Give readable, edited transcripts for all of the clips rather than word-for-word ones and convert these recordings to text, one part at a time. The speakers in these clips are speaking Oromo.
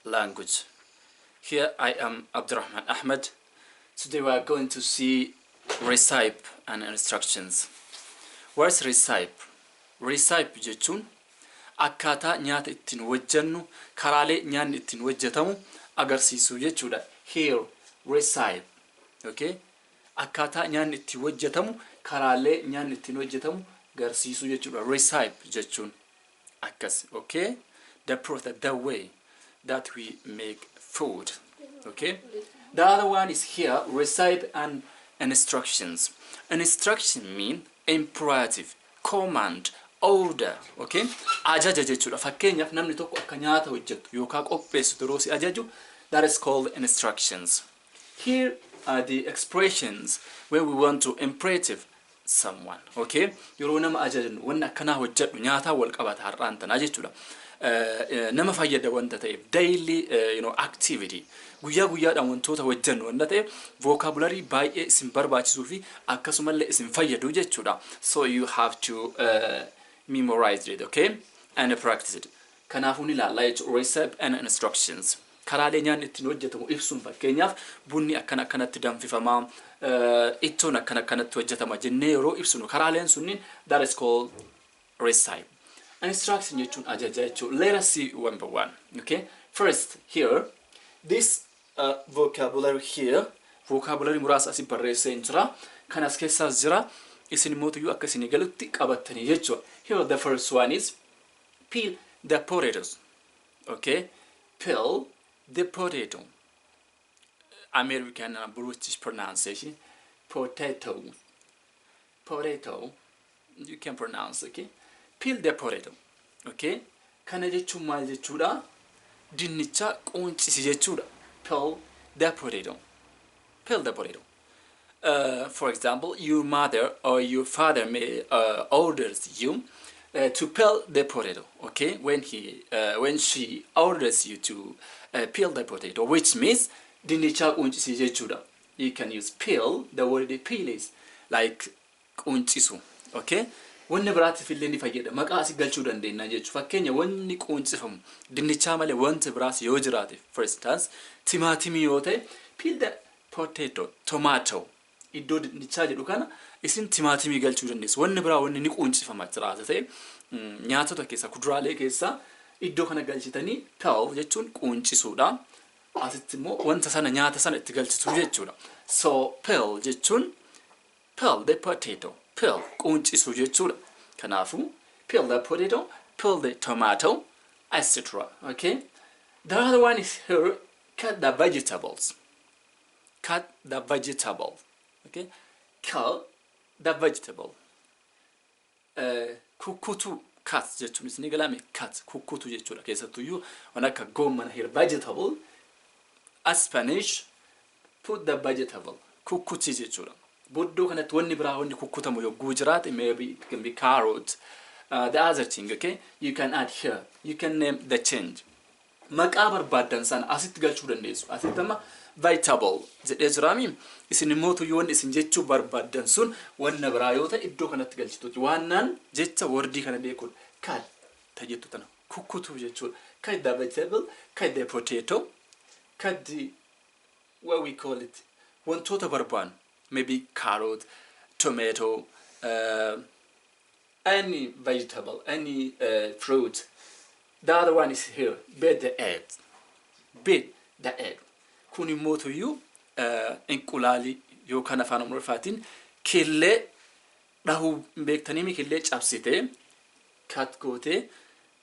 Language. Here I am, Abdurrahman Ahmed. Today we are going to see recipe and instructions. What's recipe? Recipe jechuun akkaataa nyaata ittiin hojjennu, karaalee nyaanni ittiin hojjetamu agarsiisu jechuudha. Here, recipe. Okay? Akkaataa nyaanni ittiin hojjetamu, karaalee nyaanni ittiin hojjetamu agarsiisu jechuudha. Recipe jechuun akkas. Okay? The process, the way that we make food. Okay? The other one is here, recipe and instructions. Instruction mean imperative, command, order. Okay? Ajaja jechuudha. Fakkeenyaaf, namni tokko akka nyaata hojjetu yookaan qopheessu yeroo si ajaju, that is called instructions. Here are the expressions where we want to imperative someone. Okay? Yeroo nama ajajnu, wanni akkanaa hojjedhu, nyaataa wal qabata har'aan tanaa jechuudha. Nama fayyada wanta ta'eef, daily activity, guyyaa guyyaadhaan wantoota hojjennu wanta ta'eef, vocabulary baay'ee isin barbaachisuu fi akkasumallee isin fayyadu jechuudha. So you have to memorize it, okay? And practice it. Kanaafuu ni ilaalla jechuudha, recipe and instructions. Karaalee nyaanni ittiin hojjetamu ibsuun, fakkeenyaaf, bunni akkana akkanatti danfifamaa, ittoon akkana akkanatti hojjetama jennee yeroo ibsinu, karaaleen sunniin, that is called recipe. Instruction jechuun ajaja jechuudha. Let us see one by one. Okay? First, here, this vocabulary here, vocabulary muraasa asii barreessee hin jira. Kan as keessaas jira. Isin immoo akka isinii galutti qabattanii jechuudha. Here, the first one is peel the potatoes. Okay? Peel the potato. American and British pronunciation. Potato. Potato. You can pronounce, okay? Peel the potato. Okay? Kana jechuun maal jechuudha? Dinnicha quncisi jechuudha. Peel the potato. Peel the potato. For example, your mother or your father may orders you to peel the potato. Okay, when she orders you to peel the potato, which means dinnicha quncisi jechuudha. You can use peel. The word peel is like quncisu. Okay. Wanni biraatiif illee ni fayyada. Maqaa asii galchuu dandeenya jechuudha. Fakkeenya, wanni quncifamu dinnichaa malee wanti biraas yoo jiraate, for instance, timaatimii yoo ta'e, peel the potato, tomato. Iddoo dinnichaa jedhu kana isin timaatimii galchuu dandeessu. Wanni biraa wanni ni quncifama jiraate ta'e, nyaatota keessaa, kuduraalee keessaa iddoo kana galchitanii, peel jechuun quncisuudha. Asitti immoo wanta sana, nyaata sana itti galchitu jechuudha. So peel jechuun peel the potato. Peel quncisu jechuudha. Kanaafuu peel the potato, peel the tomato, etc. Okay? The other one is here, cut the vegetables. Cut the vegetable. Okay? Cut the vegetable. Kukkutuu, cut jechuun isin galame, cut kukkutuu jechuudha. Keessattuyyuu waan akka goommana, here vegetable, Spanish, put the vegetable, kukkutii jechuudha. Iddoo kanatti wanni biraa wanni kukkutamu yogguu jiraate, maybe it can be carrot, the other thing, okay, you can add here, you can name the change. Maqaa barbaaddan sana asitti galchuu dandeessu. Asitti amma vegetable jedhee jiraami. Isin immoo wanni isin jechuu barbaaddan sun wanna biraa yoo ta'e, iddoo kanatti galchituuti. Waannaan jecha wordii kana beekuudha. Cut ta jettu tana kukkutuu jechuudha. Cut the vegetable, cut the potato, cut the, what we call it, wantoota barbaannu, maybe carrot, tomato, any vegetable, any fruit. The other one is here, beat the egg. Beat the egg. Kun immoo tuyyuu inqulaalii yookaan afaan Oromoffaatiin killee dhahuu beektanii, killee cabsitee, cut gootee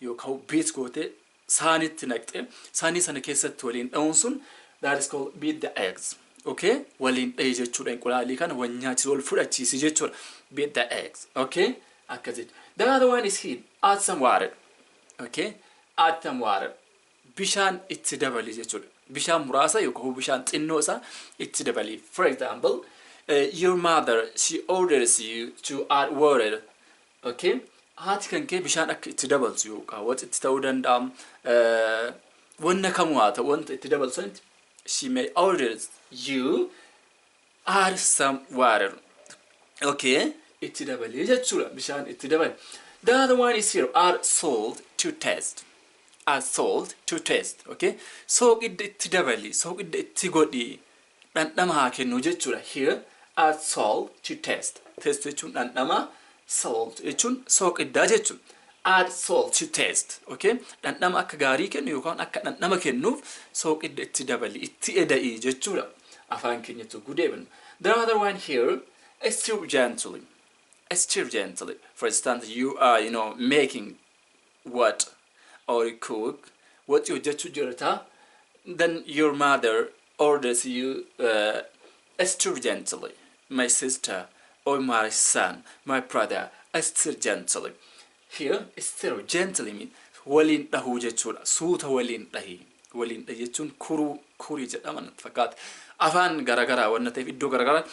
yookaan beat gootee, saanitti naqxee, saanii sana keessatti waliin dha'uun sun, that is called beat the eggs. Okay? Waliin dhahi jechuudha, inqulaalii kana wal nyaachisi, wal fudhachiisi jechuudha. Beat the eggs. Okay? Akkas jechuudha. The other one is here. Add some water. Okay? Add some water. Bishaan itti dabali jechuudha. Bishaan muraasa yookaan bishaan xinnoo isaa itti dabali. For example, your mother, she orders you to add water. Okay? Haati kan kee bishaan akka itti dabaltu yookaan wanta itti ta'uu danda'a. Wanna kamuu haa ta'u, wanta itti dabaltu sanitti, she may order you add some water. Okay? Itti dabalee jechuudha. Bishaan itti dabale. The other one is here, add salt to taste. Add salt to taste. Okay, soogidda itti dabali, soogidda itti godhi, dhandhama haa kennu jechuudha. Here, add salt to taste. Taste jechuun dhandhama, salt jechuun soogiddaa jechuudha. Add salt to taste. Okay, dhandhama akka gaarii kennu yookaan akka dhandhama kennuuf soogidda itti dabali, itti eda'i jechuudha. Afaan keenyatti gudeebinu. The other one here, stir gently. Stir gently. For instance, you are making what or cook what hojjechuu jirta, then your mother orders you, "Stir gently, my sister or my son, my brother, stir gently." Here, stir gently mean waliin dhahuu jechuudha. Suuta waliin dhahi. Waliin dhahi jechuun kuruu, kurii jedhama natti fakkaata. Afaan garagaraa wanna ta'eef iddoo garagaraa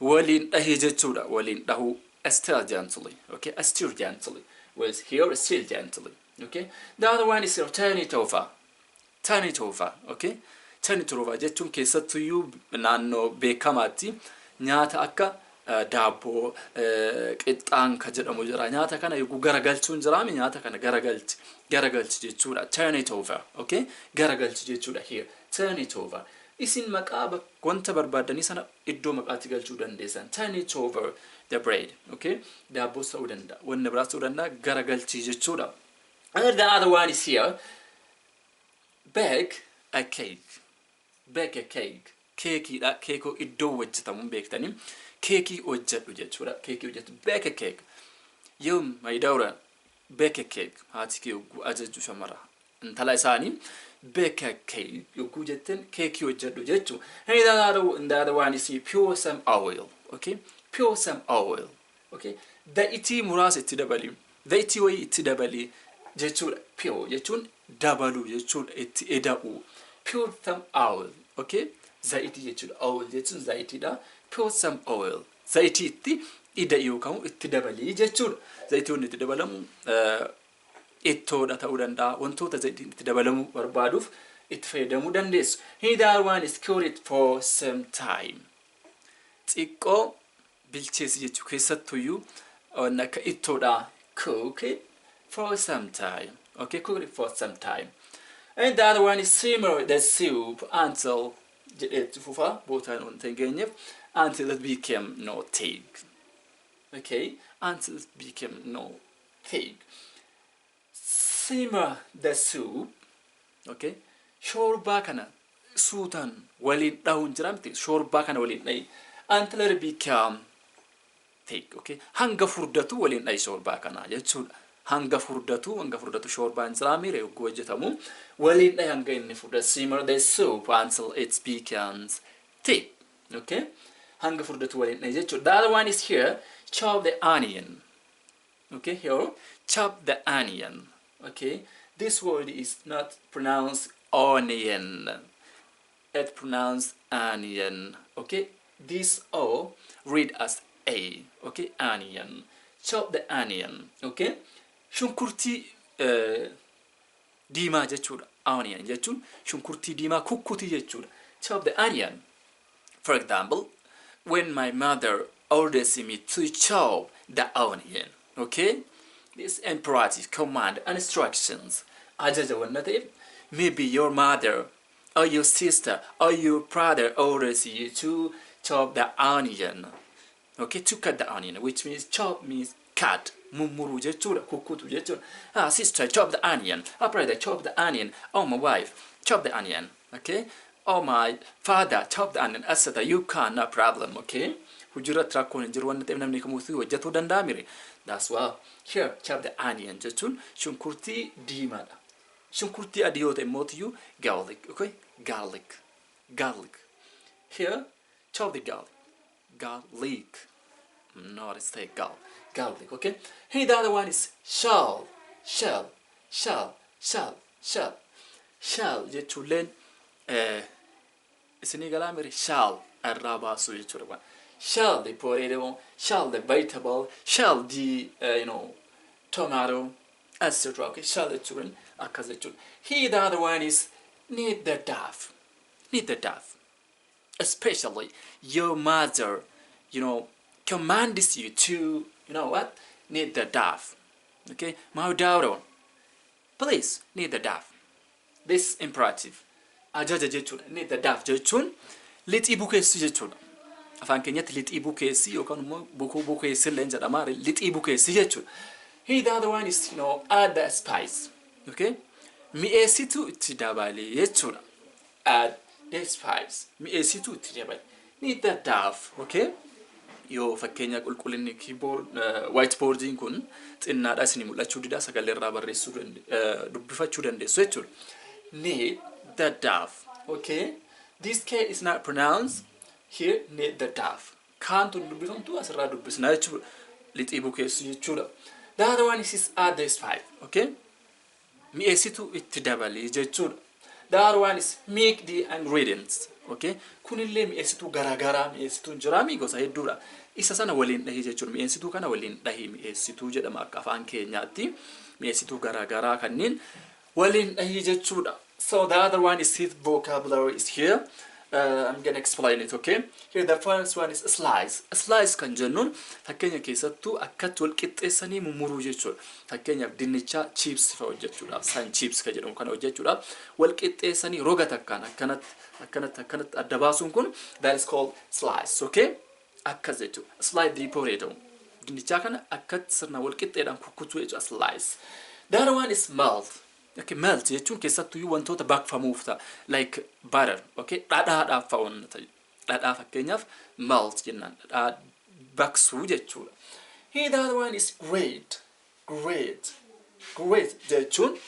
waliin dhahii jechuudha. Waliin dhahuu, stir gently. Okay, stir gently. Whereas here, stir gently. Okay, the other one is turn it over. Turn it over. Okay, turn it over jechuun keessattuyyuu naannoo beekamaatti nyaata akka daabboo, qixxaan ka jedhamu jira. Nyaata kana yogguu garagalchuun jiraami, nyaata kana garagalchi, garagalchi jechuudha. Turn it over. Okay, garagalchi jechuudha here. Turn it over. Isin maqaa wanta barbaadanii sana iddoo maqaatti galchuu dandeessan. Turn it over the bread. Okay, daabboos ta'uu danda'a, wanna biraas ta'uu danda'a, garagalchii jechuudha. And the other one is here, bake a cake. Bake a cake. Keekiidha. Keekoo iddoo hojjetamuun beektanii keekii hojjedhu jechuudha. Keekii hojjedhu. Bake a cake. You, my daughter, bake a cake. Haati kee yogguu ajajju shamara intala isaanii bake a cake yogguu jetteen keekii hojjedhu jechuu. And the other one is pour some oil. Okay, pour some oil. Okay, zayitii muraasa itti dabali, zayitii wayii itti dabali jechuudha. Pour jechuun dabaluu jechuudha, itti eda'u. Pour some oil. Okay, zayitii jechuudha. Oil jechuun zayitiidha. Pour some oil, zayitii itti ida'i yookaan itti dabalii jechuudha. Zayitoonni itti dabalamu ittoodha ta'uu danda'a. Wantoota zayitiin itti dabalamuu barbaaduuf itti fayyadamuu dandeessu. The other one is cook it for some time. Xiqqoo bilcheessi jechuu, keessattuyyuu waan akka ittoodha. Cook it for some time. Okay, cook it for some time. And the other one is simmer the soup until jedheetti fufa bootaan wanta hin geenyeef, until it became no thick. Okay, until it became no thick. Simmer the soup. Okay, shoorbaa kana suutaan waliin dhahuun jira miti, shoorbaa kana waliin dhahi until it become thick. Okay, hanga furdatu waliin dhahi shoorbaa kana jechuudha. Hanga furdatu, hanga furdatu shoorbaan jira miire yogguu hojjetamu waliin dhahi hanga inni furdatu. Simmer the soup until it becomes thick. Okay, hanga furdatu waliin dhahi jechuudha. The other one is here, chop the onion. Okay, here, chop the onion. Okay, this word is not pronounced onion, it pronounced onion. Okay, this O read as A. Okay, onion. Chop the onion. Okay, shunkurtii diimaa jechuudha. Onion jechuun shunkurtii diimaa kukkutii jechuudha. Chop the onion. For example, when my mother orders me to chop the onion, okay, this imperative command and instructions, ajaja wanna ta'eef, maybe your mother or your sister or your brother orders you to chop the onion, okay, to cut the onion, which means chop means cut, mummuruu jechuudha, kukkutu jechuudha. Ah, sister, chop the onion. Ah, brother, chop the onion. Oh, my wife, chop the onion. Okay, oh, my father, chop the onion, etc. You can, no problem. Okay, hojiirratti rakkoon hin jiru waan ta'eef namni kamuu hojjetuu danda'a mire. That's why here, chop the onion jechuun shunkurtii diimaadha. Shunkurtii adii yoo ta'e immoo garlic. Okay, garlic, garlic. Here, chop the garlic, garlic, not say garlic. Okay, here, the other one is shell, shell, shell, shell, shell. Shell jechuulleen isinii galaa mire, shell irraa baasuu jechuudha. Waan shell the potato, shell the vegetable, shell the tomato, etc. Okay, shell jechuun akkas jechuudha. Here, the other one is knead the dough. Knead the dough. Especially your mother commands you to, you know what, knead the dough. Okay, my daughter, please knead the dough. This imperative. Ajaja jechuudha. Knead the dough jechuun lixii bukeessi jechuudha. Afaan keenyatti lixii bukeessi yookaan immoo bukuu bukeessi illee jedhama. Lixii bukeessi jechuudha. Here the other one is add the spice. Okay? Mi'eessituu itti dabalee jechuudha. Add the spice. Mi'eessituu itti dabale. Knead the dough. Okay? Yoo fakkeenya qulqullinni keyboard whiteboardiin kun xinnaadha isinii mul'achuu didaa, sagalee irraa barreessuu, dubbifachuu dandeessu jechuudha. Knead the dough. Okay? This K is not pronounced here. Knead the dough. Kaan tun dubbifamtu asirraa dubbisna jechuudha. Lixii bukeessu jechuudha. The other one is add the spice. Okay? Mi'eessituu itti dabalee jechuudha. The other one is make the ingredients. Okay? Kunillee mi'eessituu garaagaraa mi'eessituun jiraami gosa hedduudha. Isa sana waliin dhahii jechuudha. Mi'eessituu kana waliin dhahii mi'eessituu jedhama akka afaan keenyaatti. Mi'eessituu garaagaraa kanneen waliin dhahii jechuudha. So the other one is his vocabulary is here. I'm gonna explain it, okay? Here the first one is slice. Slice kan jennuun fakkeenya keessattuu akkatti wal qixxeessanii mummuruu jechuudha. Fakkeenyaaf dinnichaa chips fa'a hojjechuudhaaf, san chips kan jedhamu kana hojjechuudhaaf wal qixxeessanii roga takkaan akkanatti akkanatti akkanatti adda baasuun kun that is called slice, okay? Akkas jechuudha. Slice the potato. Dinnichaa kana akkatti sirna wal qixxeedhaan kukkutuu jechuudha, slice. The other one is melt. Okay, melt jechuun keessattuyyuu wantoota baqfamuuf ta'a. Like butter, okay? Dhadhaadhaaf fa'a wanna ta'e. Dhadhaa fakkeenyaaf melt jennaan. Dhadhaa baqsuu jechuudha. Here the other one is grate. Grate. Grate jechuun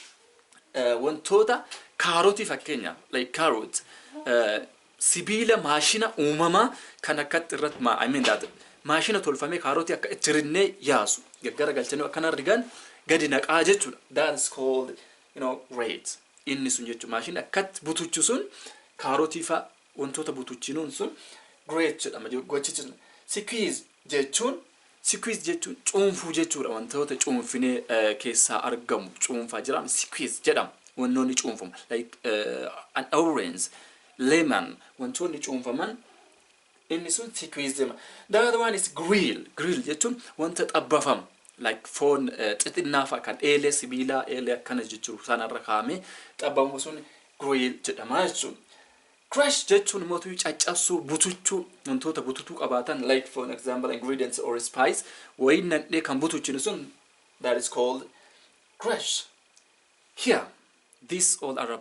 wantoota kaarotii fakkeenyaaf, like carrot, sibiila maashina uumamaa kan akkatti irratti, I mean that maashina tolfamee kaarotii akka itti rinnee yaasu gaggara galchanii akkana rigan gadi naqaa jechuudha. That is called grate. Inni sun jechuudha, maashinni akkatti butuchu sun kaarotii fa'a wantoota butuchinuun sun grate jedhama gochichi sun. Squeeze jechuun cuunfuu jechuudha. Wantoota cuunfinee keessaa argamu cuunfaa jedhama, squeeze jedhama. Wantoonni cuunfamu like an orange, lemon, wantoonni cuunfaman inni sun squeeze jedhama. The other one is grill. Grill jechuun wanta xabbafamu like foon xixinnaa fa'a kan eelee sibiilaa, eelee akkana jechuun sanarra kaa'amee xabbamu sun grill jedhama jechuudha. Crush jechuun immoo caccabsuu, butuchuu, wantoota bututuu qabaatan, like for example ingredients or spice wayin naqnee kan butuchinu sun that is called crush. Here, these all are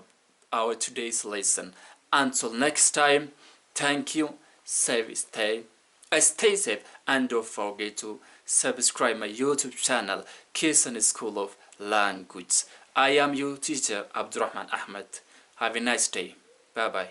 our today's lesson. Until next time, thank you, safe stay, stay safe, and don't forget to subscribe my YouTube channel, Kisan School of Language. I am your teacher, Abdurrahman Ahmed. Have a nice day. Bye bye.